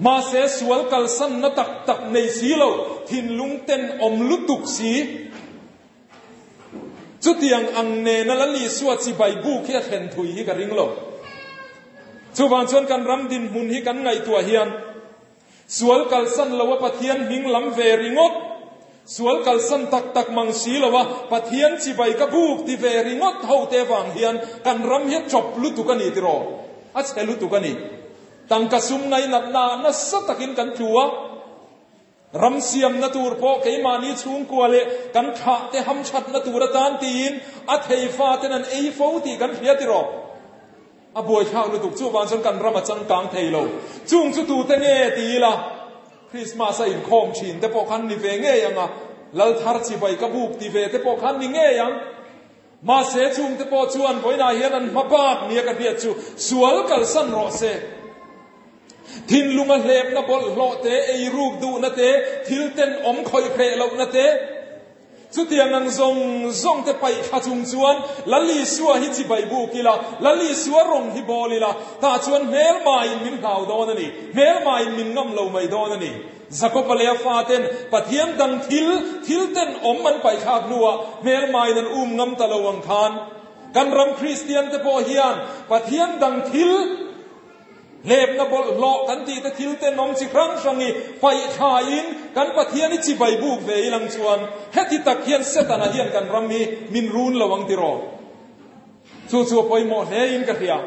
Mahse sual kalsanna tak tak nei si lo, thinlung ten awm lutuk si. Chutiang ang nena Lal Isua chibai buk hi a thlen thui hi ka ring lo. Chuvang chuan kan ram dinhmun hi kan ngaihtuah hian Sual kalsan lo a Pathian hming lam ve ringawt, sual kalsan tak tak mang si lo a Pathian chibai ka buk ti ve ringawt ho te vang hian kan ram hi a chawp lutuk a ni tiraw? A chhe lutuk a ni. Tangka sum ngainatna ah nasa takin kan tlu a, ram siamna tur pawh keimahni chhungkua leh kan thlah te hamthatna tur atan tiin a thei fa ten an ei fo tih kan hria tiraw? A buaithlak lutuk chuvang chuan kan ram a changkang thei lo. Chung chu tute nge ti ila, Christmas a inkhawm thin te pawh khan ni ve ngei ang a, Lal thar chibai ka buk ti ve te pawh khan ni ngei ang. Mahse chung te pawh chuan vawiinah hian an hma bak nia ka hriat chu sual kalsan rawh se. Thinlunga hlepna bawlhhlawh te, eiruk duhna te, thil tenawm khawih hreh lohna te, Chutiang ang zawng zawng te paih thla chung chuan Lal Isua hi chibai buk ila, Lal Isua rawng hi bawl ila, tah chuan hmelmaiin min hlau dawn a ni, hmelmaiin min ngam lo mai dawn a ni. Jakoba leh a faten Pathian dang thil, thil tenawm an paih thlak hnuah hmelmaiin an um ngam ta lo ang khan, kan ram Kristian te pawh hian Pathian dang thil, Hlepna bawlhhlawh kan tih te thil tenawm chi hrang hrang i paih thlaiin kan Pathian i chibai buk ve ilang chuan heti tak hian Setana hian kan ram hi min run lo ang tiraw? Chu chu a pawimawh hle in ka hria.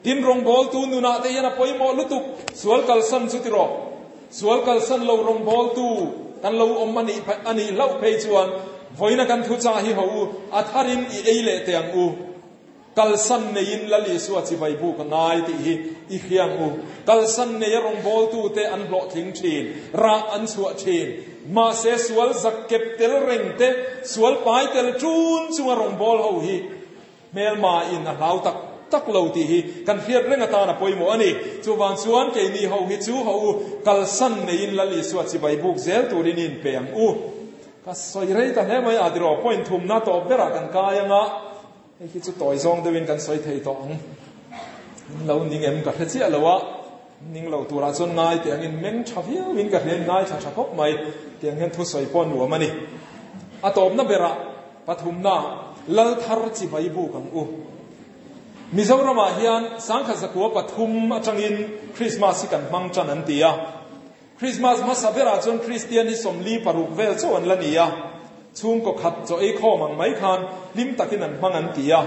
Tin rawngbawltu nunah te hian a pawimawh lutuk sual kalsan chu tiraw? Sual kalsan lo rawngbawltu kan lo awm anih anih hlauh phei chuan vawiina kan thuchah hi ho u a tharin i ei leh teh ang u. Kalsan neiin Lal Isua chibai buk a ngai tih hi i hria ang u. Kalsan neia rawngbawltute an hlawhtling thin, rah an chhuah thin. Mahse sual zak kep tel reng te, sual pai tel tun chunga rawngbâwl ho hi hmelma in a hlau tak tak lo tih hi kan hriat reng atan a pawimawh a ni. Chuvang chuan keini ho hi chu ho u, kalsan neiin Lal Isua chibai buk zel turin i inpe ang u. Ka sawi rei ta hle mai a, tiraw point thumna tawp berah kan kai anga. Hei hi chu tawi zawng deuhin kan sawi thei tawh ang. In lo ning em ka hre chiah lo a, ning lo turah chuan ngai teh angin meng tha viauin ka hria in ngai tha tha khawp mai tiang hian thusawi pawh nuam a ni. A tawpna berah pathumna Lal thar chibai buk ang u. Mizoramah hian sangkhat zakua pathum atangin Christmas hi kan hmang tan an ti a. Krismas hmasa berah chuan Kristian hi 46 vel chauh an la ni a, chhungkaw khat chaw ei khawm ang mai khan hlim takin an hmang an ti a.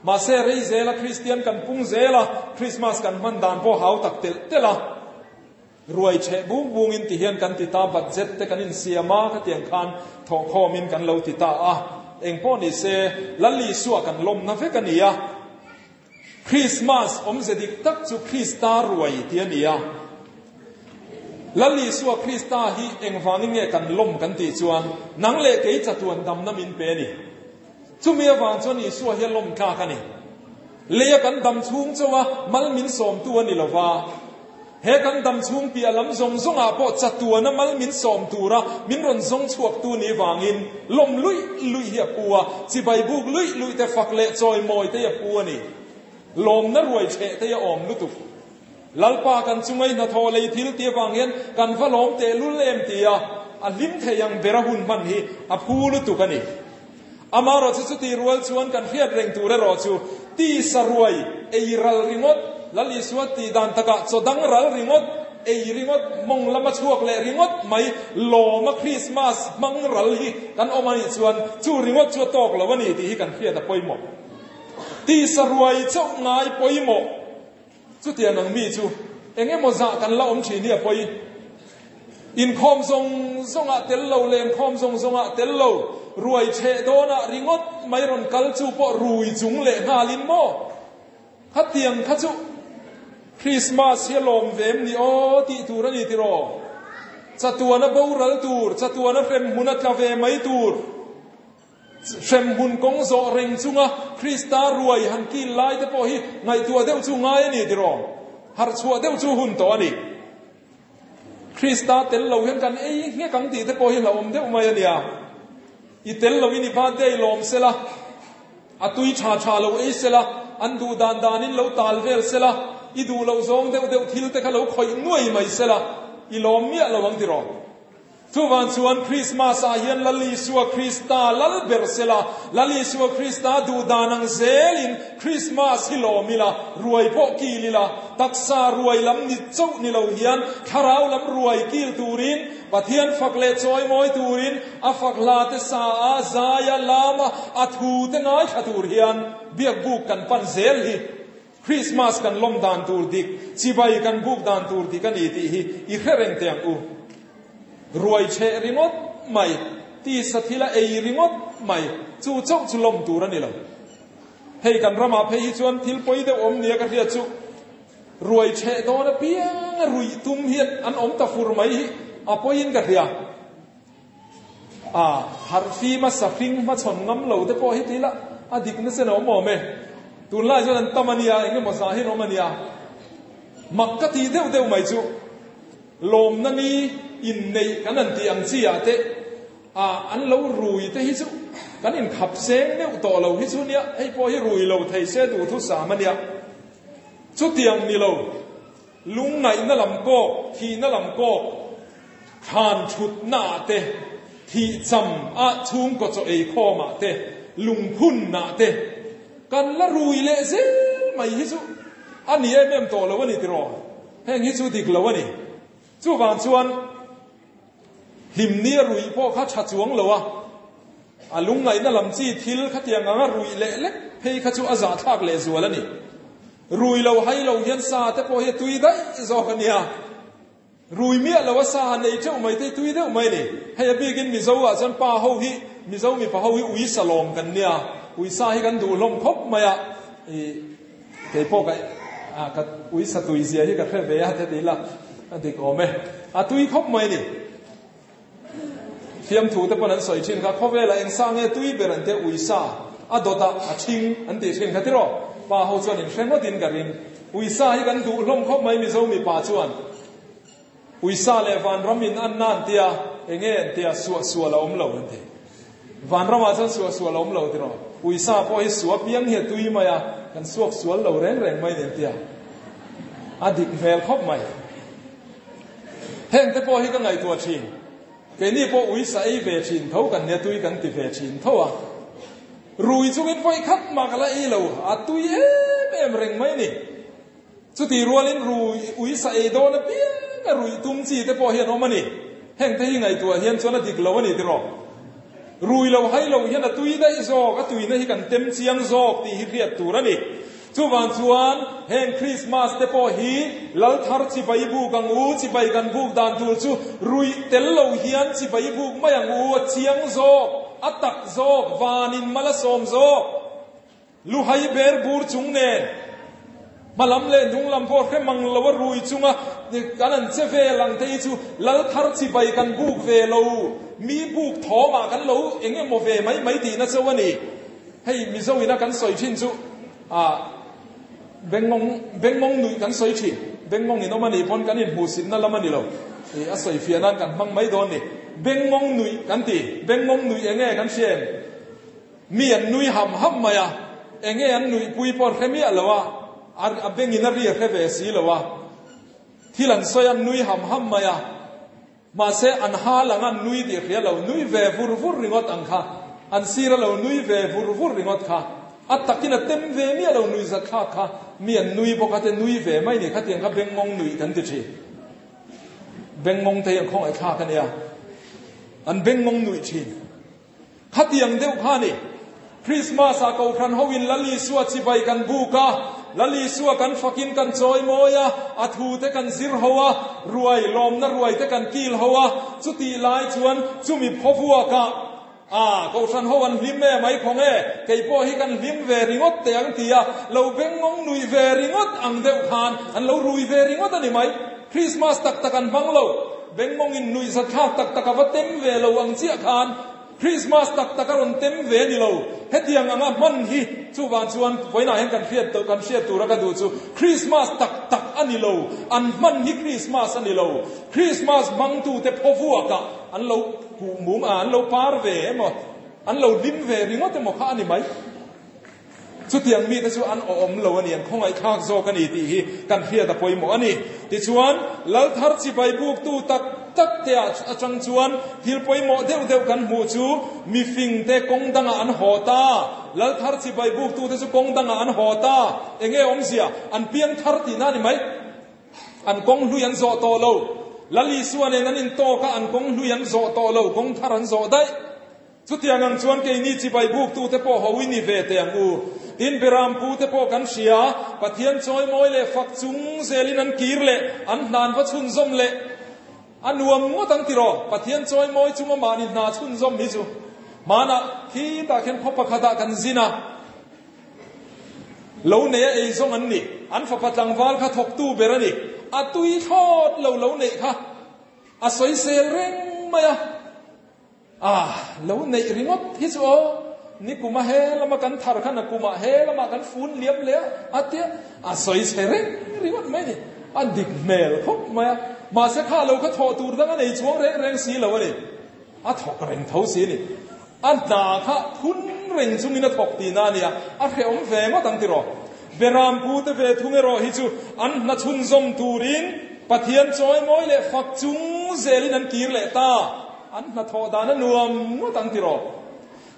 Mahse rei zela Kristian kan pung zel a, Krismas kan hman dan pawh hau tak telh telh a, ruai chheh bung bungin ti hian kan ti ta, budget te kan insiam a, khatiang khan thawhkhawmin kan lo ti ta a. Engpawh ni se, Lal Isua kan lawmna vek a ni a. Krismas awmze dik tak chu Krista ruai tih a ni a. Lal Isua Krista hi engvangin nge kan lawm kan tih chuan nang leh kei chatuan damna min pe a ni. Chumi avang chuan Isua hi a lawm tlak a ni. Leia kan dam chhung chauha mal min sawmtu a ni lova. He kan dam chhung piah lam zawng zawngah pawh chatuana mal min sawm tura min rawn zawng chhuaktu ni vangin lawm luih luih hi a pu a, chibai buk luih luih te fak leh chawimawi te hi a pu a ni. Lawmna ruai chheh te hi a awm lutuk. Lalpa kan chunga i hnathawh lei thil tih avang hian kan va lawm tehlul em tia a hlim thei ang bera hun hman hi a phu lutuk a ni. Amaherawhchu chutih rual chuan kan hriat reng tur erawh chu tisa ruai ei ral ringawt, Lal Isua tih dan takah chaw dang ral ringawt, ei ringawt, mawng lama chhuak leh ringawt mai lawma Krismas hmang ral hi kan awm a nih chuan chu ringawt chu a tawk lo a ni tih hi kan hriat a pawimawh. Tisa ruai chauh ngai pawimawh. Chutiang ang mi chu eng emaw zah kan la awm thin hi a pawi. Inkhawm zawng zawngah tel lo leh inkhawm zawng zawngah tel lo, ruai chheh dawnah ringawt mai rawn kal chu pawh rui chung leh nghalin maw? Khatiang kha chu Krismas hi a lawm ve em ni aw tih tur a ni tiraw? Chatuana boral tur, chatuana hremhmun a tla ve mai tur. Hremhmun kawng zawh reng chunga Krista ruai han kil lai te pawh hi ngaihtuah deuh chu ngai a ni tiraw? Harh chhuah deuh chu hun tawh a ni. Krista tel lo hian kan ei nghek ang tih te pawh hi hlauhawm deuh mai a nia. I tel loin i birthday lawm sela, a tui tha tha lo ei sela, an duh dan danin lo tal vel sela, i duh loh zawng deuh deuh thil te kha lo khawih nuai mai sela, i lawm miah lo ang tiraw? Chuvang chuan Krismas ah hian Lal Isua Krista lal ber sela, Lal Isua Krista duh dan ang zelin Krismas hi lawm ila, ruai pawh kil ila, taksa ruai lam ni chauh ni lo hian thlarau lam ruai kil turin, Pathian fak leh chawimawi turin, a fak hla te sa a, zai a, lam a, a thu te ngaithla tur hian biakbuk kan pan zel hi Krismas kan lawm dan tur dik, chibai kan buk dan tur dik a ni tih hi i hre reng teh ang u. Ruai chheh ringawt mai, tisa thila ei ringawt mai, chu chauh chu lawm tur a ni lo. Hei kan ramah phei hi chuan thil pawi deuh awm nia ka hriat chu ruai chheh dawn apiang a ruih tum hian an awm ta fur mai hi a pawiin ka hria. A harh fim a sahring hmachhawn ngam lo te pawh hi tih lah a dik nasa in a awm awm e. Tunlai chuan an tam a nia, eng emaw zah hian awm a nia. Mak ka tih deuh deuh mai chu lawmna ni inneih kan han tih ang chi ah te a an lo rui te hi chu kan inkhap seng meuh tawh lo hi chu nia, hei pawh hi rui lo thei se duhthusam a nia. Chutiang ni lo. Lungngaihna lam kawk, thihna lam kawk, thlan thutna ah te, thih cham ah chhungkaw chaw ei khawm ah te, lungphun ah te kan la rui leh zel mai hi chu a ni em em tawh lo a ni tiraw? Heng hi chu dik lo a ni. Chuvang chuan hlimni a ruih pawh kha tha chuang lo a, a lungngaihna lam chi thil khatiang anga ruih leh lek phei kha chu a zahthlak leh zual a ni. Rui lo hai lo hian sa te pawh hi a tui daih zawk a nia. Rui miah lo a sa nei teuh mai te hi tui deuh mai a ni. Hei a bikin Mizo ah chuan pa ho hi, Mizo mipa ho hi ui sa lawm kan nia. Ui sa hi kan duh hlawm khawp mai a. I kei pawh ka a ka ui sa tui zia hi ka hre ve a te ti ila a dik awm e. A tui khawp mai a ni. Fiamthu te pawn an sawi thin kha, khawvelah eng sa nge tui ber an tia ui sa a dawt a, a thing an tih thin kha tiraw? Pa ho chuan in hre ngawtin ka ring. Ui sa hi kan duh hlawm khawp mai Mizo mipa chuan. Ui sa leh vanram in an na an tia, enge an tia, suah sual a awm lo an ti. Vanramah chuan suah sual a awm lo tiraw? Ui sa pawh hi suah piang hi a tui mai a, kan suak sual lo reng reng mai ni an tia. A dik hmel khawp mai. Heng te pawh hi ka ngaihtuah thin. Keini pawh ui sa ei ve thin tho kan nia, tui kan ti ve thin tho a. Rui chungin vawi khat mah ka la ei lo, a tui em em reng mai ni. Chuti rualin rui ui sa ei dawn apiang a ruih tum chi te pawh hi an awm a ni. Heng te hi ngaihtuah hian chuan a dik lo a ni tiraw. Rui lo hai lo hian a tui daih zawk, a tuina hi kan tem chiang zawk tih hi hriat tur a ni. Chuvang chuan heng Krismas te pawh hi Lal thar chibai buk ang u, chibai kan buk dan tur chu ruih tel lo hian chibai buk mai ang u, a chiang zawk, a tak zawk, vanin mal a sawm zawk. Luhai ber bur chung nen hmalam leh hnunglam pawh hre mang lo a rui chunga kan an che vel ang te hi chu Lal thar chibai kan buk ve lo, mi buk thawmah kan lo eng emaw ve mai mai tihna chauh a ni. Hei Mizo ina kan sawi thin chu ah Bengmawng Bengmawng nuih kan sawi thin. Bengmawng in awm a nih pawn kan inhmuhsitna lam a ni lo. Ih a sawi fiah nan kan hmang mai dawn ni. Bengmawng nuih kan ti. Bengmawng nuih eng nge kan hria em? Mi an nui ham ham mai a, eng nge an nuihpui pawh hre miah lo a, a bengin a ri a hre ve si lo a. Thil an sawi a, an nui ham ham mai a. Mahse, an ha lang a, an nui tih hria lo, nui ve vur vur ringawt ang kha. An sir a lo nui ve vur vur ringawt kha. A takin a tem ve miah lo nui zat thlak kha. Mi an nui bawk a te nui ve mai ni. Khatiang kha bengngawng nuih kan ti thin. Bengngawng te hi an khawngaih thlak a nia. An bengngawng nuih thin. Khatiang deuh kha a ni. Krismas ah Kohhran ho in Lal Isua chibai kan buk a, Lal Isua kan fakin kan chawi mawi a, a thu te kan zir ho a, ruai lawmna ruai te kan kil ho a, chutih lai chuan chumi phawvuak ah a Kohhran ho an hlim e mai khawng e, kei pawh hi kan hlim ve ringawt teh ang ti a, lo bengngawng nuih ve ringawt ang deuh khan an lo rui ve ringawt a ni mai. Krismas tak tak an hmang lo. Bengmawngin nuihzatthlak tak tak a va tem ve lo ang chiah khan Krismas tak tak a rawn tem ve a ni lo. Hetiang anga hman hi chuvang chuan vawiinah hian kan hriat kan hriat tura ka duh chu Krismas tak tak a ni lo. An hman hi Krismas a ni lo. Krismas hmangtute phawvuakah an lo kuh mum a, an lo par ve emaw, an lo hlim ve ringawt emaw kha a ni mai. Chutiang mite chu an awm lo a ni, an khawngaihthlak zawk a ni tih hi kan hriat a pawimawh a ni. Tichuan, Lal thar chibai buktu tak tak te atang chuan thil pawimawh deuh deuh kan hmuh chu mifingte kawng dangah an haw ta. Lal thar chibai buktute chu kawng dangah an haw ta. Enge awmzia? An piang thar tihna a ni mai. An kawng hlui an zawh tawh lo. Lal Isua nen an intawk a, an kawng hlui an zawh tawh lo, kawng thar an zawh daih. Chutiang ang chuan keini chibai buktute pawh ho i ni ve teh ang u. Tin, Berampu te pawh kan hria, Pathian chawimawi leh fak chung zelin an kir leh an hna an va chhunzawm leh a nuam ngawt ang tiraw? Pathian chawimawi chunga mahni hna chhunzawm hi chu hmanah khitah khian khaw pakhatah kan zin a. Lo neia ei zawng an ni. An fapa tlangval kha thawktu ber a ni. A tui thlawt lo lo neih kha a sawisel reng mai a. Ah, lo neih ringawt hi chu aw, ni kuma he lama kan thar khan a kumah he lamah kan fun liam leh a, a tia a sawi chhe reng ringawt mai a ni. A dik hmel khawp mai a, mahse kha lo kha thawh tur dang a nei chuang reng reng si lo a ni. A thawk reng tho si a ni. A hna kha phun reng chungin a thawk tihna a nia, a hrehawm ve ngawt ang tiraw? Beram pute ve thung erawh hi chu an hna chhunzawm turin Pathian chawimawi leh fak chung zelin an kir leh ta. An hnathawh dan a nuam ngawt ang tiraw?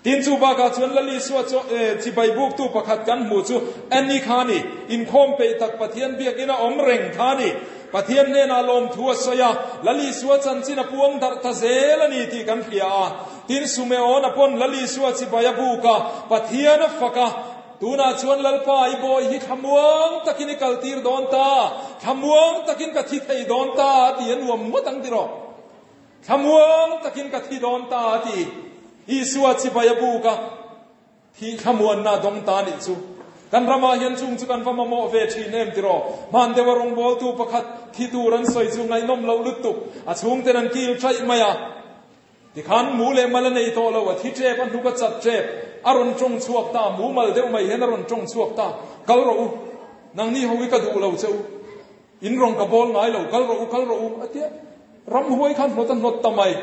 Tin, chu bakah chuan Lal Isua chu chibai buktu pakhat kan hmuh chu Annie kha a ni. Inkhawm peih tak Pathian biakina awm reng kha a ni. Pathian hnenah lawmthu a sawi a, Lal Isua chanchin a puang darh ta zel a ni tih kan hria a. Tin, Sumeona pawn Lal Isua chibai a buk a, Pathian a fak a, Tunah chuan Lalpa, i bawi hi thlamuang takin i kaltir dawn ta, thlamuang takin ka thi thei dawn ta a ti a nuam ngawt ang tiraw? Thlamuang takin ka thi dawn ta a ti. Isua chibai a buk a, thih thlamuanna a dawng ta nih chu. Kan ramah hian chung chu kan va mamawh ve thin em tiraw? Hman deuha rawngbawltu pakhat thi tur an sawi chu ngaihnawm loh lutuk, a chhungten an kil chaih mai a. Tikhan mu leh mal a nei tawh lo, a thi tep, a hnuk a chat tep, a rawn tawng chhuak ta, mu mal deuh mai hian a rawn tawng chhuak ta, Kal rawh u, nangni ho hi ka duh lo che u, in rawn ka bawl ngai lo, kal rawh u, kal rawh u, a ti a. Ramhuai khan hnawt a hnawt ta mai.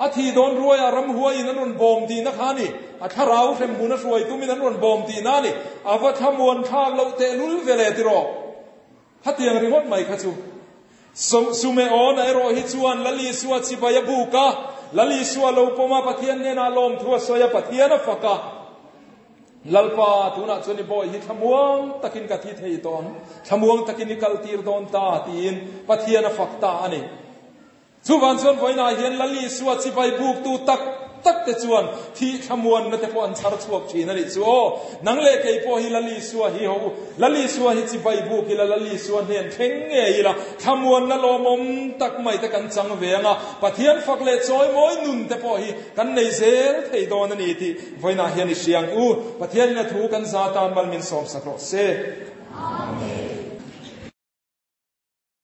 A thi dawn ruaiah ramhuaiin an rawn bawm tihna kha a ni, a thlarau hremhmun a hruai tumin an rawn bawm tihna a ni, a va thlamuan thlak loh tehlul ve le tiraw? Khatiang ringawt mai kha chu Sumeona erawh hi chuan Lal Isua chibai a buk a, Lal Isua lo pawm a, Pathian hnenah lawmthu a sawi a, Pathian a fak a. Lalpa, tunah chuan i bawi hi thlamuang takin ka thi thei tawh ang, thlamuang takin i kaltir dawn ta, tiin Pathian a fak ta a ni. Chuvang chuan vawiinah hian Lal Isua chibai buktu tak tak te chuan thih thlamuanna te pawh an chhar chhuak thin a nih chu aw. Nang leh kei pawh hi Lal Isua hi ho u, Lal Isua hi chibai buk ila, Lal Isua hnen thleng ngei ila, thlamuanna lawmawm tak mai te kan chang ve ang a, Pathian fak leh chawimawi nun te pawh hi kan nei zel thei dawn a ni tih vawiinah hian i hria ang u. Pathianin a thu kan za tan mal min sawmsak rawh se. Amen.